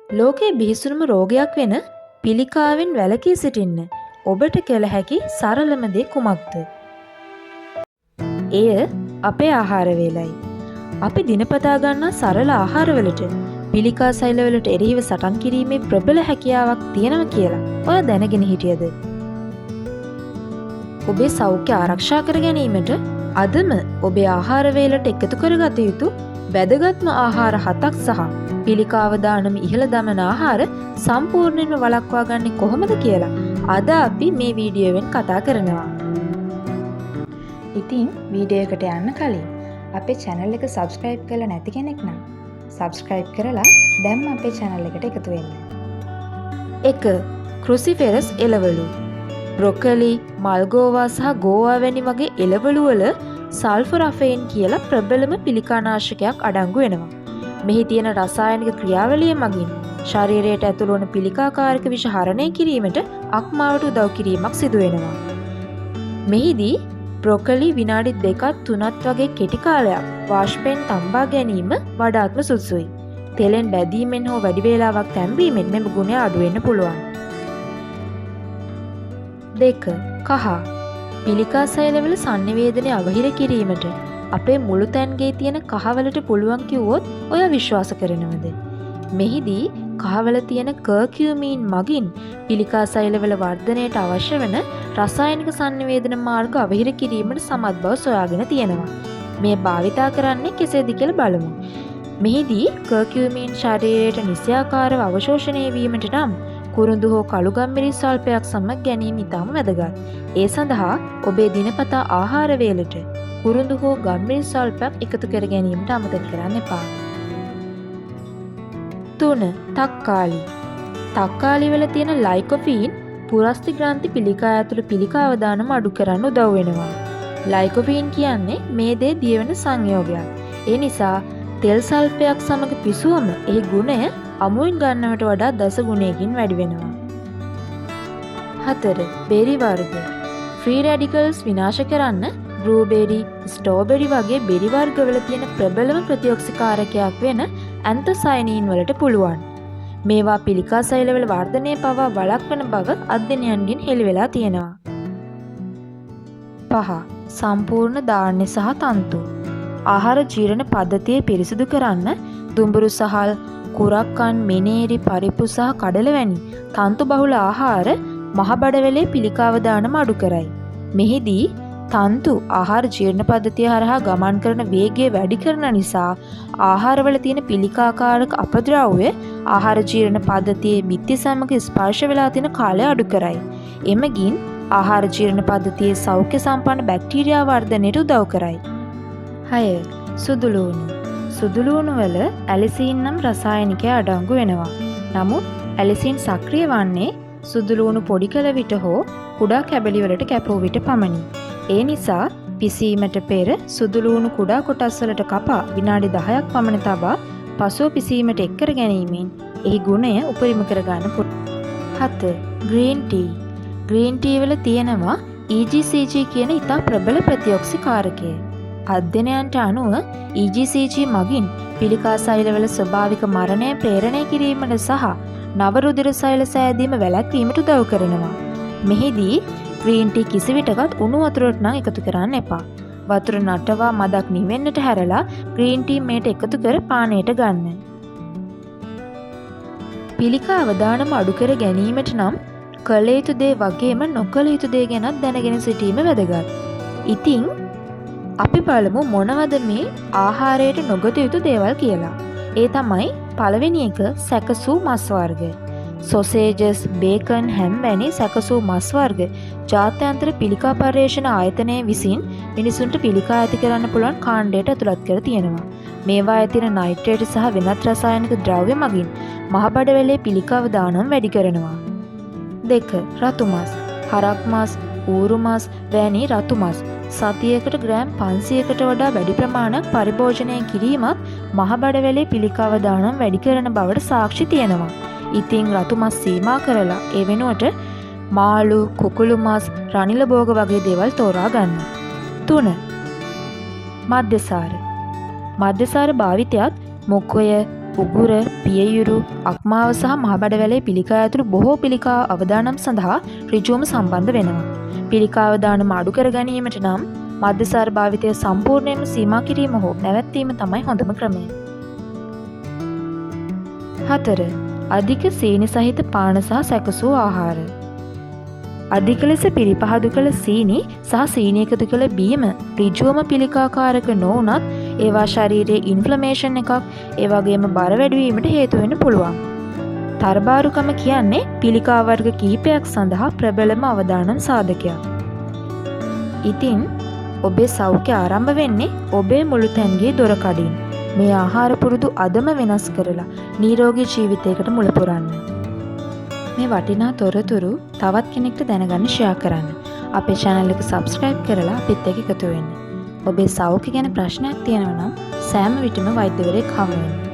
ලෝකයේ බිහිසුණුම රෝගයක් වෙන පිළිකාවෙන් වැළකී සිටින්න ඔබට කළ හැකි සරලම දේ කුමක්ද? එය අපේ ආහාර වේලයි. අපි දිනපතා ගන්නා සරල ආහාරවලට පිළිකා සෛලවලට එරෙහිව සටන් කිරීමේ ප්‍රබල හැකියාවක් තියෙනවා කියලා ඔයා දැනගෙන හිටියද? ඔබේ සෞඛ්‍ය ආරක්ෂා කර ගැනීමට අදම ඔබේ ආහාර වේලට එකතු කරගත යුතු වැදගත්ම ආහාර 7ක් සහ පිළිකාව දානම ඉහළ දමන ආහාර සම්පූර්ණයෙන්ම වළක්වා ගන්නේ කොහොමද කියලා අද අපි මේ වීඩියෝවෙන් කතා කරනවා. ඉතින් වීඩියෝ එකට යන්න කලින් අපේ channel එක subscribe කරලා නැති කෙනෙක් නම් subscribe කරලා දැන්ම අපේ channel එකට එකතු වෙන්න. 1. ක්‍රුසිෆෙරස් එළවලු. බ්‍රොකොලි, මල්ගෝවා සහ ගෝවා වැනි වගේ එළවලු වල සල්ෆරෆේන් කියලා ප්‍රබලම පිළිකානාශකයක් අඩංගු වෙනවා. මෙහි තියෙන රසායනික ක්‍රියාවලිය මගින් ශරීරයට ඇතුළු වන පිළිකාකාරක විෂ හරණය කිරීමට අක්මාවට උදව් කිරීමක් සිදු වෙනවා. මෙහිදී බ්‍රොකොලි විනාඩි 2ක් 3ක් වගේ කෙටි කාලයක් වාෂ්පයෙන් තම්බා ගැනීම වඩාත්ම සුදුසුයි. තෙලෙන් බැදීමෙන් හෝ වැඩි වේලාවක් තැම්බීමෙන් මෙම ගුණය අඩු වෙන්න පුළුවන්. 2. කහ. පිළිකා සෛලවල සන්නිවේදනය අවහිර කිරීමට අපේ මුළු තැන්ගේ තියෙන කහවලට පුළුවන් කිව්වොත් ඔයා විශ්වාස කරනවද? මෙහිදී කහවල තියෙන කර්කියුමීන් මගින් පිළිකා සෛලවල වර්ධනයට අවශ්‍ය වන රසායනික සන්නිවේදන මාර්ග අවහිර කිරීමට සමත් බව සොයාගෙන තියෙනවා. මේ භාවිතා කරන්නේ කෙසේද කියලා බලමු. මෙහිදී කර්කියුමීන් ශරීරයට නිසියාකාරව අවශෝෂණය වීමට නම් කුරුඳු හෝ කළු ගම්මිරිස් ස්වල්පයක් සමග ගැනීම ඉතාම වැදගත්. ඒ සඳහා ඔබේ දිනපතා ආහාර වේලට කුරුඳු හෝ ගම්මිරිස් ස්වල්පයක් එකතු කර ගැනීමට අමතක කරන්න එපා. 3. තක්කාලි. තක්කාලි වල තියෙන ලයිකොපීන් පුරස්ථි ග්‍රන්ථි පිළිකා ඇතුළු පිළිකා අවදානම අඩු කරන්න උදව් වෙනවා. ලයිකොපීන් කියන්නේ මේ දේ දියවෙන සංයෝගයක්. ඒ නිසා තෙල් සල්පයක් සමග පිසුවම එහි ගුණය අමුවෙන් ගන්නවට වඩා දස ගුණයකින් වැඩි වෙනවා. 4. බෙරි වර්ග. ෆ්‍රී රැඩිකල්ස් විනාශ කරන්න බ්ලූබෙරි, ස්ට්‍රෝබෙරි වගේ බෙරි වර්ගවල තියෙන ප්‍රබලම ප්‍රතිඔක්සිකාරකයක් වෙන ඇන්තොසයනීන් වලට පුළුවන්. මේවා පිළිකා සෛලවල වර්ධනය පවා වළක්වන බව අධ්‍යයනයන්ගෙන් හෙළි වෙලා තියෙනවා. 5. සම්පූර්ණ ධාන්‍ය සහ තන්තු. ආහාර ජීර්ණ පද්ධතිය පිරිසිදු කරන්න දුඹුරු සහල්, කුරක්කන්, මෙනේරි, පරිප්පු සහ කඩල වැනි තන්තු බහුල ආහාර මහ බඩවැලේ පිළිකාව දානම අඩු කරයි. මෙහිදී තන්තු ආහාර ජීර්ණ පද්ධතිය හරහා ගමන් කරන වේගය වැඩි කරන නිසා ආහාරවල තියෙන පිළිකාකාරක අපද්‍රව්‍ය ආහාර ජීර්ණ පද්ධතියේ බිත්ති සමග ස්පර්ශ වෙලා තියෙන කාලය අඩු කරයි. එමගින් ආහාර ජීර්ණ පද්ධතියේ සෞඛ්‍ය සම්පන්න බැක්ටීරියා වර්ධනයට උදව් කරයි. 6. සුදු ලූණු. සුදු ලූණු වල ඇලිසින් නම් රසායනිකය අඩංගු වෙනවා. නමුත් ඇලිසින් සක්‍රිය වන්නේ සුදු ලූණු පොඩි කළ විට හෝ කුඩා කැබලි වලට කැපුව විට පමණි. ඒ නිසා පිසීමට පෙර සුදු ලූණු කුඩා කොටස් වලට කපා විනාඩි 10ක් පමණ තබා පසුව පිසීමට එක් කර ගැනීමෙන් එහි ගුණය උපරිම කර ගන්න පුළුවන්. 7. Green tea. Green tea වල තියෙනවා EGCG කියන ඉතා ප්‍රබල ප්‍රතිඔක්සිකාරකය. අධ්‍යයනයන්ට අනුව EGCG මගින් පිළිකා සෛලවල ස්වභාවික මරණය ප්‍රේරණය කිරීමට සහ නව රුධිර සෛල සෑදීම වැළැක්වීමට උදව් කරනවා. මෙහිදී ග්‍රීන් ටී කිසිවිටකත් උණු වතුරට නම් එකතු කරන්න එපා. වතුර නටවා මදක් නිවෙන්නට හැරලා ග්‍රීන් ටී මේට එකතු කර පානයට ගන්න. පිළිකා අවදානම අඩු කර ගැනීමට නම් කළ යුතු දේ වගේම නොකළ යුතු දේ ගැනත් දැනගෙන සිටීම වැදගත්. ඉතින් අපි බලමු මොනවද මේ ආහාරයට නොගත යුතු දේවල් කියලා. ඒ තමයි පළවෙනි එක සැකසූ මස් වර්ග. සොසේජස්, බේකන්, හැම් වැනි සැකසූ මස් වර්ග ජාත්‍යන්තර පිළිකා පර්යේෂණ ආයතනය විසින් මිනිසුන්ට පිළිකා ඇති කරන්න පුළුවන් කාණ්ඩයට ඇතුළත් කර තියෙනවා. මේවා ඇතින නයිට්‍රේට් සහ වෙනත් රසායනික ද්‍රව්‍ය මගින් මහ බඩවැලේ පිළිකාව දානම් වැඩි කරනවා. 2. රතු මස්. හරක් මස්, ඌරු මස් වැනි රතු මස් සතියකට ග්‍රෑම් 500කට වඩා වැඩි ප්‍රමාණයක් පරිභෝජනය කිරීමත් මහ බඩවැලේ පිළිකාව දානම් වැඩි කරන බවට සාක්ෂි තියෙනවා. ඉතින් රතු මස් සීමා කරලා ඒ වෙනුවට මාළු, කුකුළු මස්, රනිල භෝග වගේ දේවල් තෝරා ගන්න. 3. මද්‍යසාර. මද්‍යසාර භාවිතයත් මුඛය, උගුර, පියයුරු, අක්මාව සහ මහබඩවැලේ පිළිකා ඇතුළු බොහෝ පිළිකා අවදානම් සඳහා ඍජුවම සම්බන්ධ වෙනවා. පිළිකා අවදානම අඩු කර ගැනීමට නම් මද්‍යසාර භාවිතය සම්පූර්ණයෙන්ම සීමා කිරීම හෝ නැවැත්වීම තමයි හොඳම ක්‍රමය. 4. අධික සීනි සහිත පාන සහ සැකසූ ආහාර. අධික ලෙස පිරිපහදු කළ සීනි සහ සීනි එකතු කළ බීම ඍජුවම පිළිකාකාරක නොවුනත් ඒවා ශරීරයේ ඉන්ෆ්ලමේෂන් එකක්, ඒ වගේම බර වැඩිවීමට හේතු වෙන්න පුළුවන්. තරබාරුකම කියන්නේ පිළිකා වර්ග කිහිපයක් සඳහා ප්‍රබලම අවදානම් සාධකයක්. ඉතින් ඔබේ සෞඛ්‍ය ආරම්භ වෙන්නේ ඔබේ මුළුතැන්ගේ දොර කඩින්. මේ ආහාර පුරුදු අදම වෙනස් කරලා නිරෝගී ජීවිතයකට මුල පුරන්න. මේ වටිනා තොරතුරු තවත් කෙනෙක්ට දැනගන්න ෂෙයා කරන්න. අපේ channel එක subscribe කරලා අපිත් එක්ක එකතු වෙන්න. ඔබේ සෞඛ්‍ය ගැන ප්‍රශ්නයක් තියෙනවා නම් සෑම විටම වෛද්‍යවරයෙක් හමු වෙන්න.